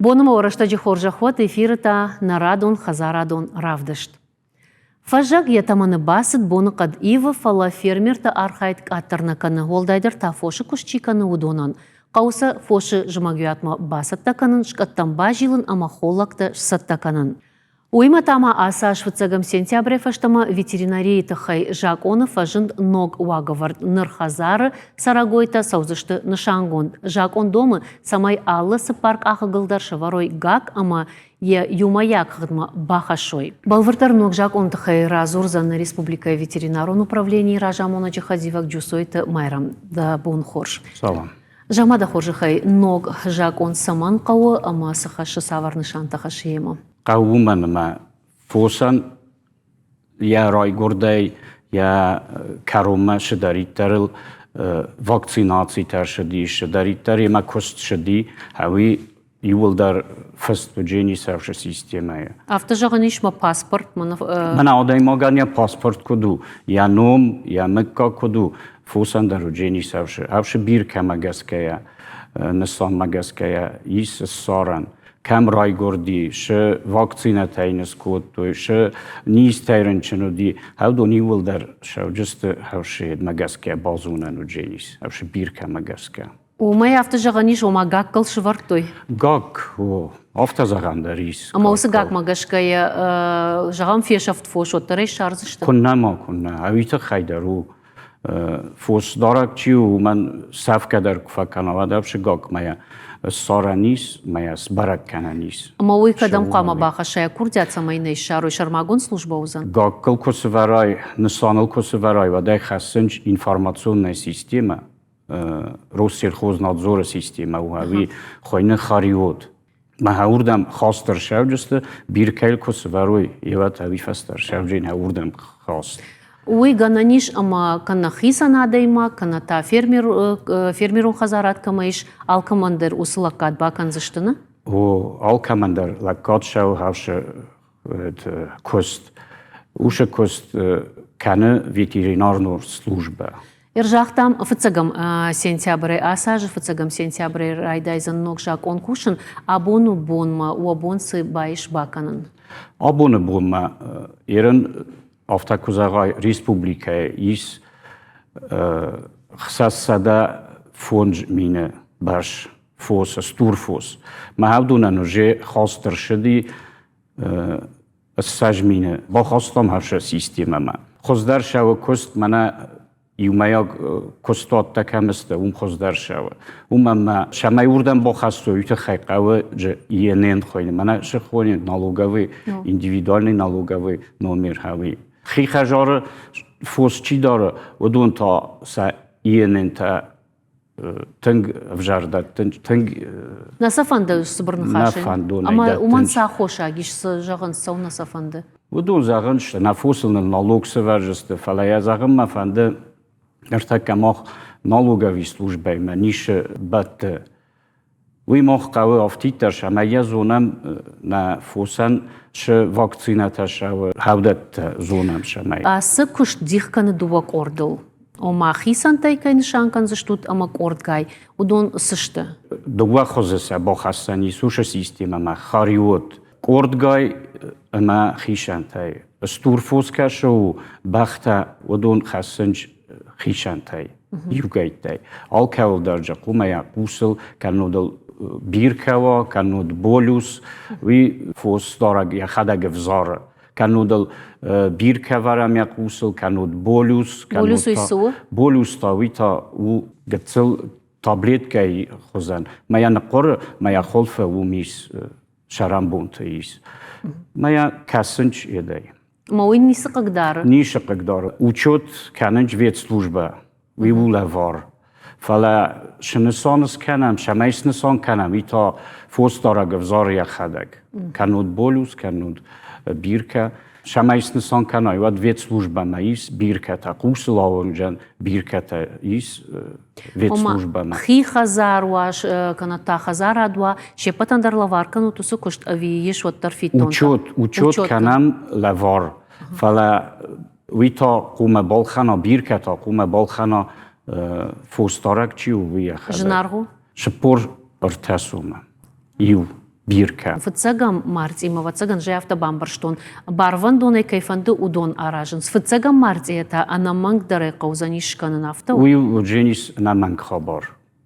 Боны ма рӕстӕджы хорзӕх уӕд, эфиры та нӕ радон хӕдзарадон равдыст. Фӕззӕг йӕ тӕмӕны бацыд, боныхъӕд ивы, фӕлӕ фермерты архайд къаддӕр нӕ кӕны, уӕлдайдӕр та фосы куыст чи кӕны, уыдонӕн. Хъӕуы сӕ фосы зымӕгуатмӕ бацӕттӕ кӕнын, скъӕттӕм базилын ӕмӕ холлӕгтӕ сцӕттӕ кӕнын. Уыимӕ та ма ацы аз фыццӕгӕм сентябрӕй фӕстӕмӕ ветеринарийы тыххӕй закъоны фӕзынд ног уагӕвӕрд. Ныр хӕдзары цӕрӕгойтӕ цӕудзысты нысангонд. Закъон домы, цӕмӕй алы цыппаркъахыгыл дӕр сӕвӕрой гакк ӕмӕ йӕ иумӕйаг хыгъдмӕ бахӕссой. Бӕлвырддӕр ног закъоны тыххӕй радзурдзӕн нӕ республикӕйы ветеринарон управленийы разамонӕджы хӕдивӕг Джусойты Майрӕм. Дӕ бон хорз. Салам. Зӕгъ-ма дӕ хорзӕхӕй, ног закъон цӕмӕн хъӕуы ӕмӕ цы хӕссы, цавӕр нысантӕ хӕссы йемӕ? Хъӕуы уымӕн ӕмӕ фосӕн йӕ райгуырдӕй йӕ кӕронмӕ цыдӕриддӕр ыл вакцинацитӕ ссыди, цыдӕриддӕр йемӕ куыст ссыди, ӕви иууылдӕр фыст уыджени сӕвсы системӕйы. Афтӕ зӕгъӕн ис, мӕ паспорт мӕн. Мӕнӕ адӕймагӕн йӕ паспорт куыд у, йӕ ном, йӕ мыггаг куыд у, фосӕн дӕр уыджени сӕвсы. Ӕвсы биркӕмӕ гӕсгӕйӕ, нысанмӕ гӕсгӕйӕ ис ссарӕн. Кӕм райгуырди, цы вакцинӕтӕ йын скодтой, цы низтӕй рынчын уыди, уыдон иууылдӕр сӕвджысты хӕвсыйедмӕ гӕсгӕ базонӕн уыдженис, ӕвсы биркӕмӕ гӕсгӕ. Уымӕй афтӕ зӕгъӕн ис, ома гаккыл сывӕрдтой? Гакк, о, афтӕ зӕгъӕн дӕр ис. Ӕмӕ уыцы гакмӕ гӕсгӕ йӕ, зӕгъӕм, фесӕфт фос, уӕддӕр ӕй ссардзысты? Куыннӕ ма, куыннӕ. Ӕви тыххӕй дӕр у. Фосдарӕг чи у, уымӕн сӕфгӕ дӕр куы фӕкӕна, уӕд ӕфсы гакмӕ йӕ ссарӕн ис, мӕ йӕ сбӕрӕг кӕнӕн ис. Ӕмӕ уый кӕдӕм хъуамӕ бахӕсса йӕ курдиат, цӕмӕй нӕ ссарой, сӕрмагонд службӕ уыдзӕн? Гаккыл куы сывӕрай, нысаныл куы сывӕрай, уӕд ӕй хӕссынц информационная система, Россельхознадзоры системӕ у ӕви хуыйны Хариот. Мӕ уырдӕм хаст ӕрсӕвджысты, биркӕйыл куы сывӕрой, евӕт ӕви фӕстӕ ӕрсӕвджын уырдӕм хаст. Уый гӕнӕн ис ӕмӕ кӕнӕ хицӕн адӕймаг, кӕнӕ та фермер, фермерон хӕдзарад кӕмӕ ис, алкӕмӕн дӕр уыцы лӕггад бакӕндзысты, нӕ? О, алкӕмӕн дӕр лӕггад сӕуы хӕфсы куыст. Уыцы куыст кӕны ветеринарон службӕ. Ӕрзагътам, фыццӕгӕм сентябрӕй ацы азы фыццӕгӕм сентябрӕй райдайдзӕн ног закъон кусын. Абоны бонмӕ уӕ бон цы баис бакӕнын? Абоны бонмӕ ерын афтӕ куы зӕгъай, республикӕйы ис 605 000 бӕрц фос, стур фос. Мӕ уыдонӕн уже хаст ӕрцыди 20 000 бахастам хӕрзы системӕмӕ. Хуыздӕр сӕуы куыст мӕнӕ иумӕйаг куыстуаттӕ кӕм сты, уым хуыздӕр сӕуы. Уым ӕмӕ цӕмӕй уырдӕм бахӕссой, уый тыххӕй хъӕуы ИНН хуыйны. Мӕнӕ цы хонин налоговый, индивидуальный налоговый номер хӕуи. Хи хӕдзары фос чи дары, уыдон та сӕ ИНН-тӕ тынг ӕвзӕр дӕттынц, тынг... Нӕ сӕ фӕнды цыбыр ныхасӕй? Нӕ фӕндонӕй Ӕмӕ уымӕн цы аххосаг ис, цы зӕгъынц, цӕуылнӕ сӕ фӕнды? Уыдон зӕгъынц, нӕ фосыл нын налог сӕвӕрдзысты, фӕлӕ йӕ зӕгъын мӕ фӕнды, ныртӕккӕ мах налоговый службӕимӕ ницы бӕтты. Уый мах хъӕуы афтиддӕр, ӕмӕ йӕ зонӕм нӕ фосӕн цы вакцинӕтӕ сӕуы, хӕвдӕттӕ зонӕм цӕмӕй. Ацы куыст дих кӕны дыууӕ къордыл. Ома хицӕнтӕй кӕй нысан кӕндзыстут ӕмӕ къордгай, уыдон цы сты? Дыууӕ хуызы сӕ бахӕссӕн ис уыцы системӕмӕ хариот къордгай ӕмӕ хицӕнтӕй. Стур фос кӕсы у, бӕхтӕ уыдон хӕссынц хицӕнтӕй, иугӕйттӕй. Алкӕуыл дӕр же хъумӕ йӕ хъусыл, кӕннод ыл биркӕ уа, кӕннод болюс, уый фосдарӕг йӕхӕдӕг ӕвзары. Кӕннод ыл биркӕ вӕрӕм йӕ хъусыл, кӕннод болюс. Болюс уый цы у? Болюс та уый та у гыццыл таблеткӕйы хуызӕн. Мӕ йӕ ныхъхъуыры, мӕ йӕ хуылфы уым ис, сӕрӕнбонты ис. Мӕ йӕ кӕсынч едӕй. Ӕмӕ уый ницы хъыгдары? Ницы хъыгдары. Учет кӕнынч ветслужбӕ. Уый у лӕвар. Фӕлӕ цы нысан скӕнӕм, цӕмӕй снысан кӕнӕм, уый та фосдарӕг ӕвзары йӕхӕдӕг. Кӕннод болюс, кӕннод биркӕ. Цӕмӕй снысан кӕнай, уӕд ветслужбӕмӕ ис биркӕтӕ, хъусыл ауындзӕн биркӕтӕ ис ветслужбӕмӕ. Хи хӕдзар уа, кӕнӕ та хӕдзарад уа, се ппӕтӕн дӕр лӕвар кӕнут уыцы куыст ӕви ис уӕддӕр фиддонтӕ? Учет, учет кӕнӕм лӕвар, фӕлӕ уый та хъуамӕ балхӕна, биркӕ та хъуамӕ балхӕна фосдарӕг чи у, уый йӕхӕдӕг. Зынаргъ у? 43 сомы. Иу. Биркӕ. Фыццӕгӕм мартъимӕ, ӕвӕццӕгӕн, зӕй афтӕ бамбӕрстон, барвӕндонӕй кӕй фӕнды, уыдон аразынц. Фыццӕгӕм мартъийӕ та ӕнӕмӕнгдӕрӕй хъӕудзӕнис скӕнын, афтӕ у? Уый уыдзӕнис ӕнӕмӕнг хабар.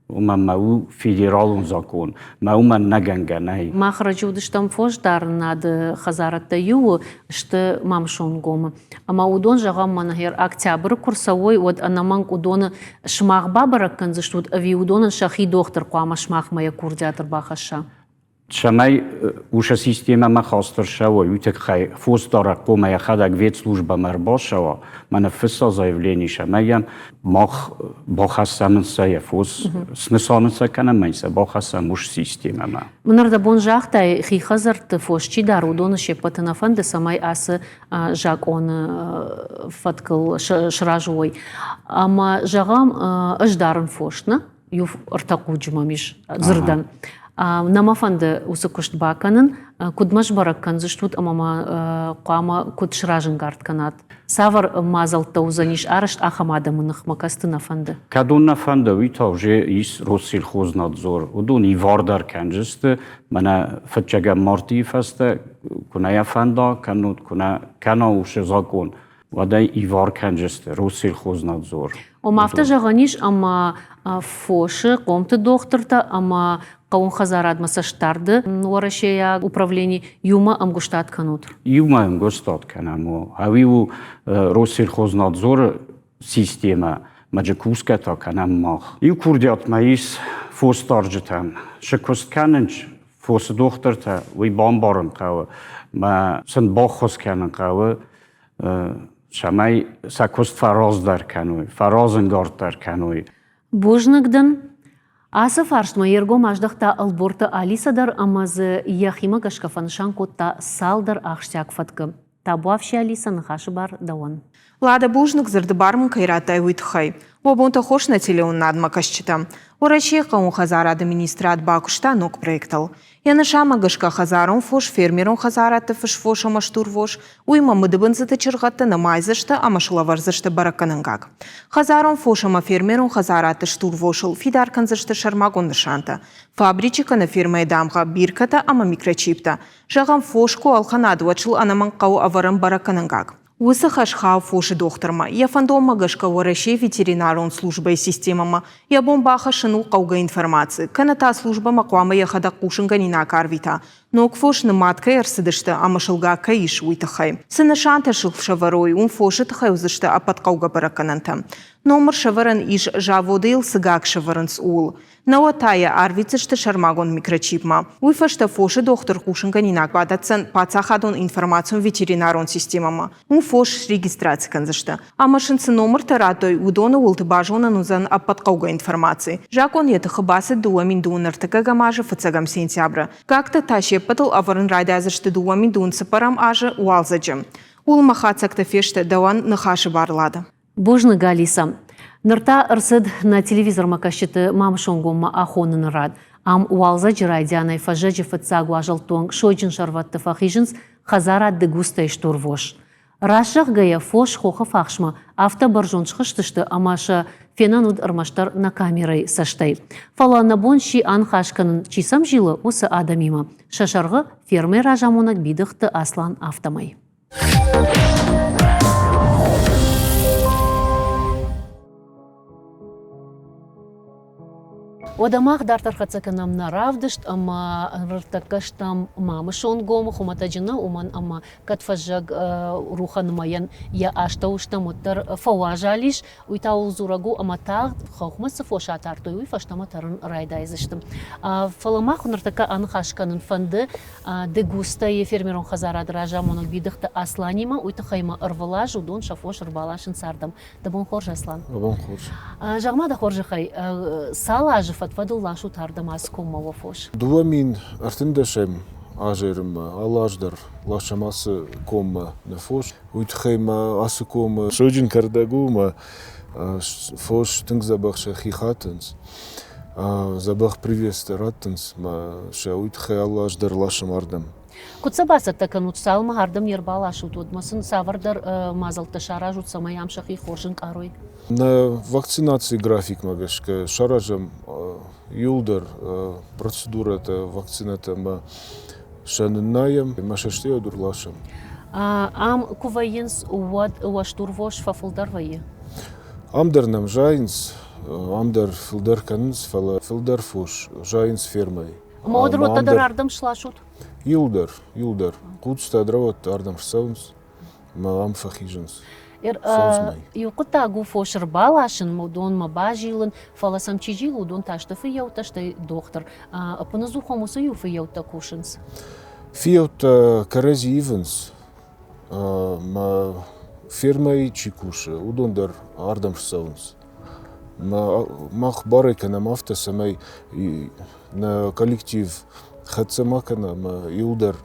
Уымӕн мӕ у федералон закон, мӕ уымӕн нӕгӕнгӕ нӕй. Мах раджы уыдыстӕм фосдарынады хӕдзарадтӕ иуы сты Мамсонгомы. Ӕмӕ уыдон, зӕгъӕм, мӕнӕ октябры куы рцӕуой, уӕд ӕнӕмӕнг уыдоны сымах бабӕрӕг кӕндзыстут ӕви уыдонӕн сӕхи дохтыр хъуамӕ сымахмӕ йӕ курдиат ӕрбахӕсса? Цӕмӕй уыцы системӕмӕ хаст ӕрцӕуой, уый тыххӕй фосдарӕг хъуамӕ йӕхӕдӕг ветслужбӕмӕ ӕрбацӕуа, мӕ ныффысса заявлени, цӕмӕй йӕм мах бахӕссӕм сӕ йӕ фос, снысан сӕ кӕнӕм ӕмӕ сӕ бахӕссӕм уыцы системӕмӕ. Ныр дӕ бон загътай, хи хӕдзӕртты фос чи дары, уыдоны се ппӕты нӕ фӕнды, цӕмӕй ацы закъоны фӕткыл сразы уой. Ӕмӕ зӕгъӕм, ӕз дарын фос, нӕ? Иу ӕртӕ хъуджы мӕм ис дзырдӕн. Нӕ мӕ фӕнды уыцы куыст бакӕнын. Куыд мӕ сбӕрӕг кӕндзыстут ӕмӕ мӕ хъуамӕ куыд сразӕнгард кӕнат? Цавӕр мадзӕлттӕ уыдзӕнис арӕзт ахӕм адӕмы ныхмӕ, кӕцыты нӕ фӕнды? Кӕдон нӕ фӕнды, уый та уже ис Россельхознадзор. Уыдон ивар дӕр кӕндзысты, мӕнӕ фыццӕгӕм мартъийы фӕстӕ куы нӕ йӕ фӕнда, кӕннод куы нӕ кӕна уыцы закъон, уӕд ӕй ивар кӕндзысты Россельхознадзор. Ома афтӕ зӕгъӕн ис, ӕмӕ фосы, хъомты дохтыртӕ ӕмӕ хъӕуон хӕдзарадмӕ цӕстдарды уӕрӕсейаг управлени иумӕ ӕмгуыстад кӕнут? Иумӕ ӕмгуыстад кӕнӕм. Ӕви у Россельхознадзоры системӕ, мӕджы кусгӕ та кӕнӕм мах. Иу курдиат ма ис фосдарджытӕн. Цы куыст кӕнынц фосы дохтыртӕ, уый бамбарын хъӕуы, мӕ сын баххуыс кӕнын хъӕуы, цӕмӕй сӕ куыст фӕраздӕр кӕной, фӕразӕнгарддӕр кӕной. Бузныг дын. Ацы фарстмӕ йе ргом аздӕхта Ӕлборты Алисӕ дӕр ӕмӕ дзы йӕхимӕ гӕсгӕ фӕнысан кодта цалдӕр ахсджиаг фӕткы. Табуафси, Алисӕ, ныхасы бар дӕуӕн. Лада, бузныг дзырды бар мын кӕй радтай, уый тыххӕй. Уӕ бонтӕ хорз нӕ телеуынынадмӕ кӕсджытӕ. Уӕрӕсейы хъӕууон хӕдзарады министрад бакуыста ног проектыл. Йӕ нысанмӕ гӕсгӕ хӕдзарон фос, фермерон хӕдзарадты фысвос ӕмӕ стурвос, уыимӕ мыдыбындзыты чыргъӕдтӕ нымайдзысты ӕмӕ сылӕвӕрдзысты бӕрӕггӕнӕнгаг. Хӕдзарон фос ӕмӕ фермерон хӕдзарадты стурвосыл фидар кӕндзысты сӕрмагонд нысантӕ, фабричы кӕнӕ фермӕйы дамгъӕ, биркӕтӕ ӕмӕ микрочиптӕ. Зӕгъӕм, фос куы ӕлхӕнат, уӕд сыл ӕнӕмӕнг хъӕуы ӕвӕрын бӕрӕггӕнӕнгаг. Уыцы хӕс хауы фосы дохтырмӕ. Йӕ фӕндонмӕ гӕсгӕ Уӕрӕсейы ветеринарон службӕйы системӕмӕ йӕ бон бахӕссын у хъӕугӕ информаци, кӕнӕ та службӕмӕ хъуамӕ йӕхӕдӕг хъусынгӕнинаг арвита, ног фос нымад кӕй ӕрцыдысты ӕмӕ сылгаг кӕй ис, уый тыххӕй. Цы нысантӕ сыл сӕвӕрой, уым фосы тыххӕй уыдзысты ӕппӕт хъӕугӕ бӕрӕггӕнӕнтӕ. Номыр сӕвӕрӕн ис, заводы йыл цы гаг сӕвӕрынц, ууыл. Науӕд та йӕ арвитдзысты сӕрмагонд микрочипмӕ. Уый фӕстӕ фосы дохтыр хъусынгӕнинаг бадӕтдзӕн паддзахадон информацион-ветеринарон системӕмӕ. Уым фос срегистраци кӕндзысты. Ӕмӕ сын цы номыртӕ радтой, уыдоны уылты базонӕн уыдзӕн ӕппӕт хъӕугӕ информаци. Закъон йӕ тыхы бацыд 2025 азы фыццӕгӕм сентябры. Гагтӕ та се ппӕтыл ӕвӕрын райдайдзысты 2024 азы уалдзӕджы. Ууыл мӕ хатдзӕгтӕ фесты дӕуӕн ныхасы бар, Лада. Бузныг, Алиса. Ныр та ӕрцыд нӕ телевизормӕкӕсджыты Мамысонгоммӕ ахоныны рад. Ам уалдзӕджы райдианӕй фӕззӕджы фыццаг уазӕлтты онг сойджын сӕрвӕтты фӕхизынц хӕдзарад дыгустӕй стурвос. Раст зӕгъгӕйӕ, фос хохы фахсмӕ афтӕ бӕрзонд схызтысты ӕмӕ сӕ фенӕн уыд ӕрмӕстдӕр нӕ камерӕйы цӕстӕй. Фӕлӕ нӕ бон сси аныхас кӕнын, чи сӕм зилы, уыцы адӕмимӕ. Сӕ сӕргъы фермӕйы разамонӕг Бидыхты Аслан афтӕмӕй. Уӕдӕ мах дарддӕр хӕццӕ кӕнӕм нӕ равдыст ӕмӕ ныртӕккӕ стӕм Мамысонгомы хуымӕтӕджы нӕ, уымӕн ӕмӕ кӕд фӕззӕг рухӕнмӕйӕн йӕ астӕу стӕм, уӕддӕр фӕуазал ис. Уый та ууыл дзурӕг у, ӕмӕ тагъд хохмӕ цы фос атардтой, уый фӕстӕмӕ тӕрын райдайдзысты. Фӕлӕ мах ныртӕккӕ аныхас кӕнын фӕнды Дыгустайы фермерон хӕдзарады разамонӕг Бидыхты Асланимӕ, уый тыххӕй ма ӕрвылаз уыдон сӕ фос ӕрбаласынц ардӕм. Дӕ бон хорз, Аслан. Дӕ бон хорз. Зӕгъ-ма дӕ хорзӕхӕй, цал азы фӕд-фӕдыл ласут ардӕм ацы коммӕ уӕ фос? 2013 азы алы аз дӕр ласӕм ацы коммӕ нӕ фос. Уый тыххӕй ма ацы комы сойджын кӕрдӕг у ӕмӕ фос тынг дзӕбӕх сӕхи хатынц. Дзӕбӕх привестӕ раттынц мӕ сӕ уый тыххӕй алы аз дӕр ласӕм ардӕм. Куыд сӕ бацӕттӕ кӕнут, цалынмӕ ардӕм не рбаласут, уӕдмӕ сын цавӕрдӕр мадзӕлттӕ саразут, цӕмӕй ам сӕхи хорз ӕнкъарой? Нӕ вакцинацийы графикмӕ гӕсгӕ саразӕм иуылдӕр процедурӕтӕ, вакцинӕтӕ ӕмӕ сӕ ныннайӕм ӕмӕ сӕ стӕй ӕрласӕм. Ам куы вӕййынц, уӕд уӕ стурвос фӕфылдӕр вӕййы? Ам дӕр нӕм зайынц, ам дӕр фылдӕр кӕнынц, фӕлӕ фылдӕр фос зайынц фермӕйы. Ӕмӕ уӕд родтӕ дӕр ардӕм сласут? Иуылдӕр, иуылдӕр. Хъуццытӕ ӕдрӕуӕтты ардӕм ссӕуынц ӕмӕ ам фӕхизынц. Иу хъуыддаг у фос ӕрбаласын, уыдонмӕ базилын, фӕлӕ сӕм чи зилы, уыдон та сты фыййӕуттӕ, стӕй дохтыр. Ӕппынӕдзухон уыцы иу фыййӕуттӕ кусынц? Фыййӕуттӕ кӕрӕдзи ивынц. Мӕ фермӕйы чи кусы, уыдон дӕр ардӕм ссӕуынц. Мах барӕй кӕнӕм афтӕ, цӕмӕй нӕ коллектив хӕццӕ ма кӕна ӕмӕ иуылдӕр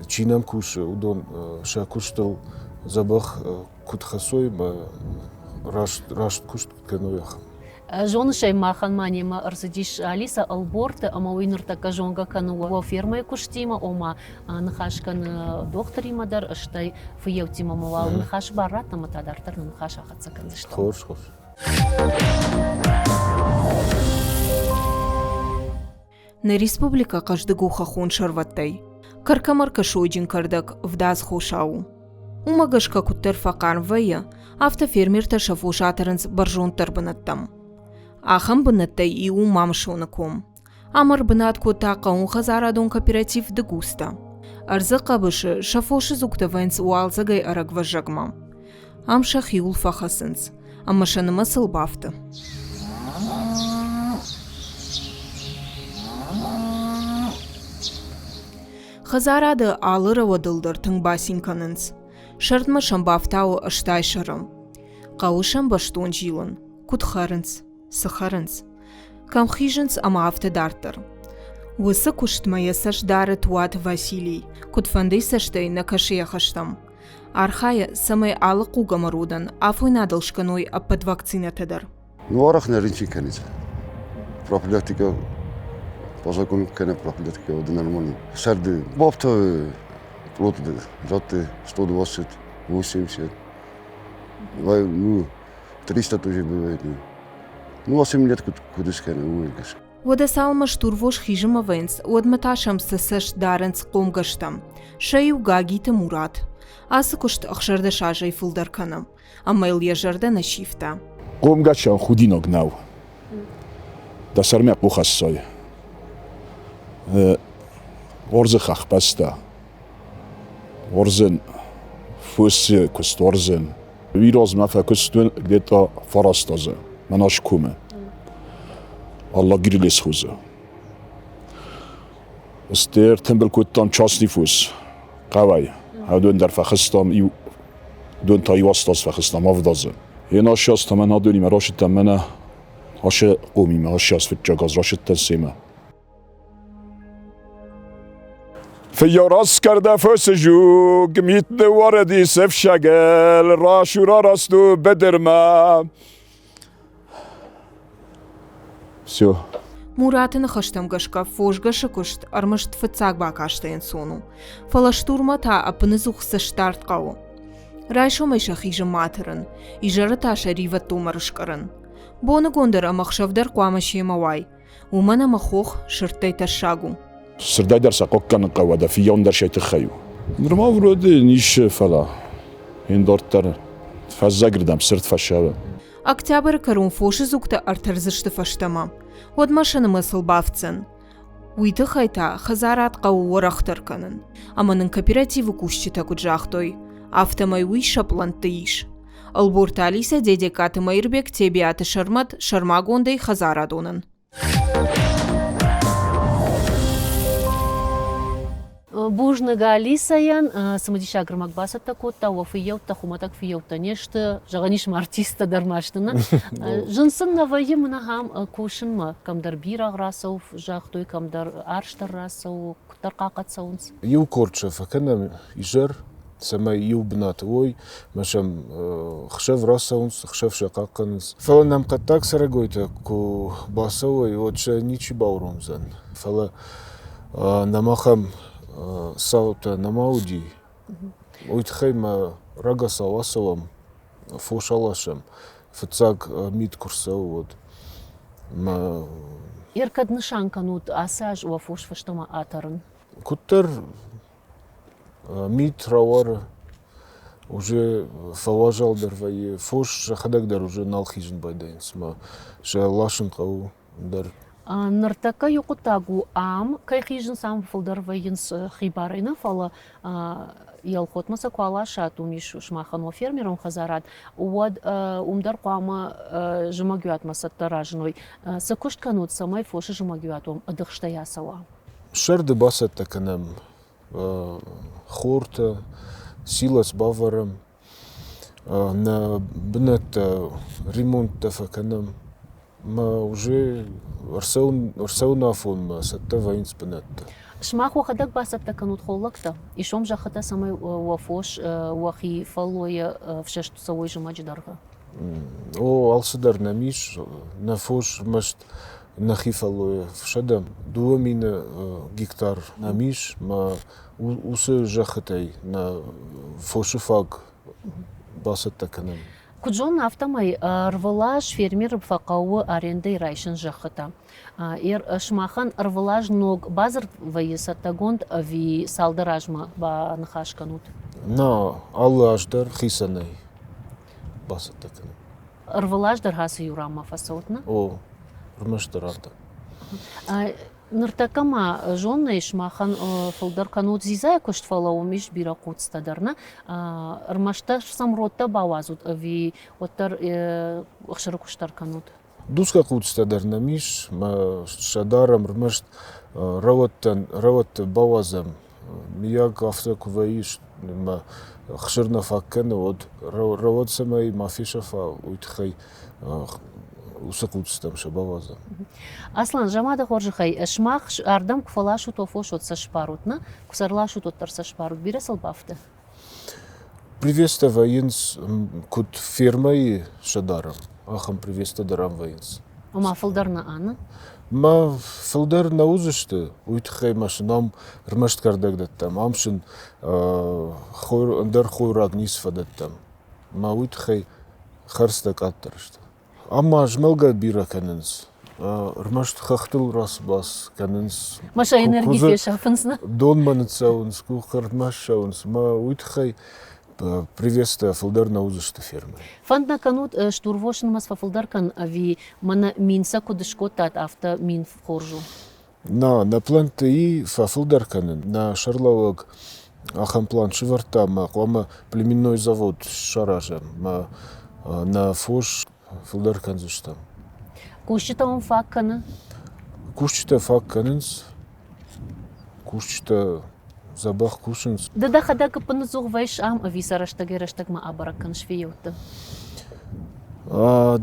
чи нӕм кусы, уыдон сӕ куыстыл дзӕбӕх куыд хӕцой ӕмӕ раст, раст куыст куыд кӕной, ахӕм. Зоныс ӕй, махӕн ма немӕ ӕрцыдис Алиса Ӕлборты ӕмӕ уый ныртӕккӕ зонгӕ кӕны уӕ фермӕйы куыстимӕ, ома ныхас кӕны дохтыримӕ дӕр, стӕй фыййӕуттимӕ ӕмӕ уал ныхасы бар радт ӕмӕ та дарддӕр нӕ ныхас ахӕццӕ кӕндзыстӕм. Хорз, хорз. Нӕ республикӕ хъӕздыг у хӕххон сӕрвӕттӕй. Кӕркӕмӕркӕ сойджын кӕрдӕг ӕвдадз хосау у. Уымӕ гӕсгӕ куыддӕр фӕхъарм вӕййы, афтӕ фермертӕ сӕ фос атӕрынц бӕрзонддӕр бынӕттӕм. Ахӕм бынӕттӕй иу у Мамысоны ком. Ам ӕрбынат кодта хъӕууонхӕдзарадон кооператив Дыгустӕ. Ӕрдзы хъӕбысы сӕ фосы дзугтӕ вӕййынц уалдзӕгӕй ӕрӕгвӕззӕгмӕ. Ам сӕхиуыл фӕхӕцынц, ӕмӕ сӕ нымӕцыл бафты. Хӕдзарады алы рӕуӕдыл дӕр тынг бацин кӕнынц. Сӕрдмӕ сӕм бафтауы 80 сӕры. Хъӕуы сӕм бӕстон зилын, куыд хӕрынц, цы хӕрынц, кӕм хизынц ӕмӕ афтӕ дарддӕр. Уыцы куыстмӕ йӕ цӕст дары Туаты Василий, куыдфӕндыйы цӕстӕй нӕ кӕсы йӕ хӕстӕм. Архайы, цӕмӕй алы хъуг ӕмӕ родӕн афойнадыл скӕной ӕппӕт вакцинӕтӕ дӕр. Ну, арӕх нӕ рынчын кӕнынц. Профилактика по закону кӕнӕ профилактика это нормально. Сӕрды бафтауы плоты жатты 120, 80, ну, 300 тоже бывает. Ну, 8 лет куыд скӕны, уый гӕсгӕ. Уӕдӕ цалынмӕ стурвос хизынмӕ вӕййынц, уӕдмӕ та сӕм сӕ цӕст дарынц хъомгӕстӕм. Сӕ иу Гагиты Мурат. Ацы куыст 16 азӕй фылдӕр кӕны, ӕмӕ йыл йӕ зӕрдӕ нӕ сивта. Хъомгӕсӕн худинаг нӕу. Дӕ сӕрмӕ къух ӕссай. Орзы хӕхбӕстӕ. Орзын фосы куыст орзын. Уый размӕ фӕкуыстон где-то фараст азы, мӕнӕ комы, Алагиры лесхозы. Стӕй ӕртымбыл кодтам частный фос хъӕуӕй. Адон дӕр фӕхызтам, иу дон та иу астаз фӕхызтам авд азы. Йе ассаз та мӕн адонимӕ рашыдтӕн мӕнӕ ашы хъомимӕ, ассаз фыццаг аз рашыдтӕн семӕ. Фыййау фосы зуг, мит ныууарыдис ӕфсӕгыл, расур арӕзт у быдырмӕ. Все. Мураты ныхӕстӕм гӕсгӕ фосгӕсы куыст ӕрмӕст фыццаг бакастӕй ӕнцон у, фӕлӕ стурмӕ та ӕппыныдзух цӕстдард хъӕуы. Райсомӕй сӕ хизы матырын, изӕры та сӕ ривӕдтомӕ рыскъӕрын. Боныгон дӕр ӕмӕ ӕхсӕв дӕр хъуамӕ семӕ уай, уымӕн ӕмӕ хох сырдтӕй тӕссаг у. Сырдӕй дӕр сӕ хъохъхъӕнын хъӕуы, дӕ фиййау дӕр сӕ тыххӕй у. Нырма вроде ницы, фӕлӕ йын дарддӕр фӕззӕгырдӕм сырд фӕсӕвы. Октябры кӕрон фосы дзугтӕ ӕртӕрдзысты фӕстӕмӕ. Уӕдмӕ сӕ нымӕцыл бафтдзӕн. Уый тыххӕй та хӕдзарад хъӕуы уӕрӕхдӕр кӕнын. Ӕмӕ нын кооперативы кусджытӕ куыд загътой, афтӕмӕй уый сӕ пълӕнтты ис. Ӕлборты Алисӕ, Дедегкаты Мӕирбег, Тебиаты Сӕрмӕт, сӕрмагондӕй хӕдзарадонӕн. Бузныг Алисӕйӕн, цымыдисаг ӕрмӕг бацӕттӕ кодта, уӕ фыййӕуттӕ хуымӕтӕг фыййӕуттӕ не сты, зӕгъӕн ис ма артисттӕ дӕр ма сты. Зын сын нӕ вӕййы мын ахӕм кусынмӕ, кӕмдӕр бирӕгъ рацӕуы, загътой, кӕмдӕр арс дӕр рацӕуы, куыддӕр хъахъхъӕд цӕуынц. Иу къорд сӕ фӕкӕнӕм изӕр, цӕмӕй иу бынаты уой, мӕ сӕм хсӕв рацӕуынц, хсӕв сӕ хъахъхъӕнынц. Фӕлӕ нӕм хъӕддаг цӕрӕгойтӕ куы бацӕуой, уӕд сӕ ничи бауромдзӕн. Фӕлӕ нӕм ахӕм цаутӕ нӕма уыди. Уый тыххӕй ма рагацау ацӕуӕм, фос аласӕм. Фыццаг мит куы рцӕуы, уӕд. Мӕ Ӕркӕд нысан кӕнут ацы аз уӕ фос фӕстӕмӕ атӕрын? Куыддӕр мит рауары, уже фӕуазалдӕр вӕййы, фос сӕхӕдӕг дӕр уже нал хизын байдайынц мӕ сӕ ласын хъӕуы дӕр. Ныртӕккӕ иу хъуыддаг у, ам кӕй хизынц, ам фылдӕр вӕййынц хибарӕй нӕ, фӕлӕ Елхотмӕ сӕ куы аласат, уым ис сымахӕн уӕ фермерон хӕдзарад, уӕд уым дӕр хъуамӕ зымӕгиуатмӕ цӕттӕ разыной. Цы куыст кӕнут, цӕмӕй фосы зымӕгиуат уӕм ӕдыхстӕй ацӕуа? Сӕрды бацӕттӕ кӕнӕм хортӕ, силос бавӕрӕм, нӕ бынӕттӕ ремонттӕ фӕкӕнӕм. Мӕ уже ӕрцӕуын афонмӕ цӕттӕ вӕййынц бынӕттӕ. Сымах уӕхӕдӕг бацӕттӕ кӕнут холлӕгтӕ? Исом зӕххытӕ цӕмӕй уӕ фос уӕхи фӕллойӕ ӕфсӕст цӕуой зымӕджы дӕргъы? О, алцыдӕр нӕм ис. Нӕ фос ӕрмӕст нӕхи фӕллойӕ фсӕдӕм. 2000 гектар нӕм ис, мӕ уыцы зӕххытӕй нӕ фосы фаг бацӕттӕ кӕнӕм. Куыд зонын, афтӕмӕй ӕрвылаз фермеры фӕхъӕуы арендӕйы райсын зӕххытӕ. Сымахӕн ӕрвылаз ног бадзырд вӕййы цӕттӕгонд ӕви цалдӕр азмӕ баныхас кӕнут? Нӕ, алы аз дӕр хицӕнӕй бацӕттӕ кӕнӕм. Ӕрвылаз дӕр ацы иу ранмӕ фӕцӕут, нӕ? О, ӕрмӕстдӕр ардӕм. Ныртӕккӕ ма зонын, сымахӕн фылдӕр кӕнут дзидзайы куыст, фӕлӕ уым ис бирӕ хъуццытӕ дӕр, нӕ? Ӕрмӕстдӕр сӕм родтӕ бауадзут ӕви уӕддӕр ӕхсыры куыст дӕр кӕнут? Дусгӕ хъуццытӕ дӕр нӕм ис, мӕ сӕ дарӕм ӕрмӕст рӕуӕдтӕн, рӕуӕдты бауадзӕм. Мыййаг афтӕ куы вӕййы, мӕ хсыр нӕ фаг кӕны, уӕд рӕуӕд цӕмӕй ма фесӕфа, уый тыххӕй уыцы хъуццытӕм сӕ бауадзӕм. Аслан, зӕгъ-ма дӕ хорзӕхӕй, сымах ардӕм куы фӕласут уӕ фос, уӕд сӕ сбарут, нӕ? Куы сӕ ӕрласут, уӕддӕр сӕ сбарут. Бирӕ сыл бафты? Привестӕ вӕййынц, куыд фермӕйы сӕ дарӕм, ахӕм привестӕ дӕр ам вӕййынц. Ома фылдӕр нӕ аны? Мӕ фылдӕр нӕ уыдзысты, уый тыххӕй ма сын ам ӕрмӕст кӕрдӕг дӕттӕм, ам сын ӕндӕр хойраг ницы фӕдӕттӕм. Мӕ уый тыххӕй хӕрдзтӕ къаддӕр сты. Ам ма змӕлгӕ бирӕ кӕнынц. Ӕрмӕст хӕхтыл рацыбац кӕнынц. Ма сӕ энерги фесафынц, нӕ? Донмӕ ныццӕуынц, къуххӕрдмӕ ссӕуынц. Мӕ уый тыххӕй привестӕ фылдӕр нӕ уыдзысты фермӕйы. Фӕнд нӕ кӕнут стурвосы нымӕц фӕфылдӕр кӕн ӕви мӕнӕ мин сӕ куыд скодтат, афтӕ мин хорз у? Нӕ, нӕ плӕнтты и фӕфылдӕр кӕнын. Нӕ сӕргълӕууӕг ахӕм план сывӕрдта ӕмӕ хъуамӕ племенной завод саразӕм. Мӕ нӕ фос фылдӕр кӕндзыстӕм. Кусджытӕ уын фаг кӕны? Кусджытӕ фаг кӕнынц. Кусджытӕ дзӕбӕх кусынц. Ды дӕхӕдӕг ӕппыныдзух вӕййыс ам ӕви сӕ рӕстӕгӕй-рӕстӕгмӕ абӕрӕг кӕныс фиййӕутты?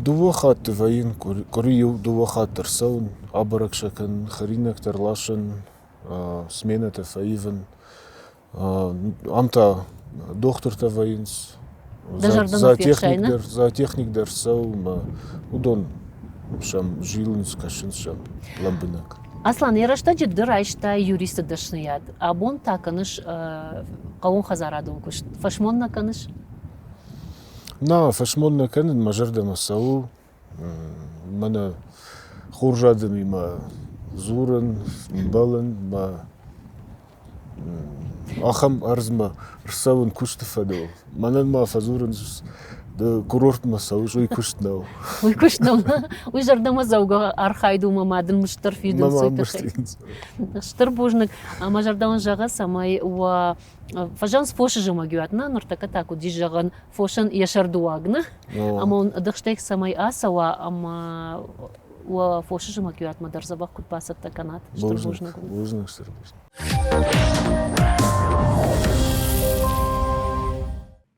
Дыууӕ хатты вӕййын, къуыри иу дыууӕ хатты ӕрцӕуын, абӕрӕг сӕ кӕнын, хӕринӕгтӕ ӕрласын, сменӕтӕ фӕивын. Ам та дохтыртӕ вӕййынц, зоотехник дӕр цӕуы мӕ уыдон сӕм зилынц, кӕсынц сӕм лӕмбынӕг. Аслан, йӕ рӕстӕджы ды райстай юристы дӕсныйад. Абон та кӕныс хъӕууонхӕдзарадон куыст. Фӕсмон нӕ кӕныс? Нӕ, фӕсмон нӕ кӕнын, мӕ зӕрдӕмӕ цӕуы. Мӕнӕ хорз адӕмимӕ дзурын, мбӕлын, мӕ ахӕм ӕрдзмӕ рцӕуын куысты фӕдыл. Мӕнӕн ма фӕдзурынц, ды курортмӕ цӕуыс, уый куыст нӕу. Уый куыст нӕу. Уый зӕрдӕмӕдзӕугӕ архайд у, мӕ дын мызд дӕр фидынц. Мӕ мызд фидынц. Стыр бузныг. Мӕ зӕрдӕ уын зӕгъы, цӕмӕй уӕ фӕзӕгъынц фосы зымӕгиуат, нӕ ныртӕккӕ та куыд ис зӕгъӕн, фосӕн йӕ сӕрдуаг, нӕ? Ӕмӕ уын ӕдыхстӕй цӕмӕй ацӕуа ӕмӕ уӕ фосы зымӕгиуатмӕ дӕр дзӕбӕх куыд бацӕттӕ кӕнат. Стыр бузныг. Бузныг, стыр бузныг.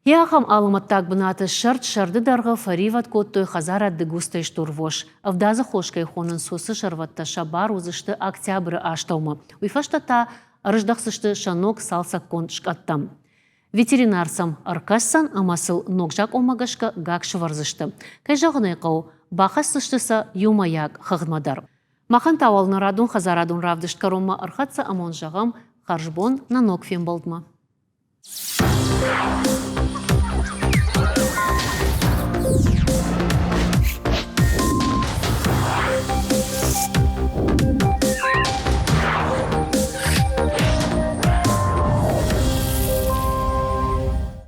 Йӕ ахӕм алымӕттаг бынаты сӕрд-сӕрды дӕргъы фӕривӕд кодтой хӕдзарад дыгустӕй стурвос. Ӕвдадзы хос кӕй хонынц, уыцы сӕрвӕттӕ сӕ бар уыдзысты октябры астӕумӕ. Уый фӕстӕ та ӕрыздӕхдзысты сӕ ног цалцӕггонд скъӕттӕм. Ветеринар сӕм ӕркӕсдзӕн ӕмӕ сыл ног закъонмӕ гӕсгӕ гакк сӕвӕрдзысты. Кӕй зӕгъын ӕй хъӕуы, бахӕсдзысты сӕ иумӕйаг хыгъдмӕ дӕр. Махӕн та уал нӕ радон хӕдзарадон равдыст кӕронмӕ ӕрхӕццӕ ӕмӕ уын зӕгъӕм. Хӕрзбон нӕ ног фембӕлдмӕ.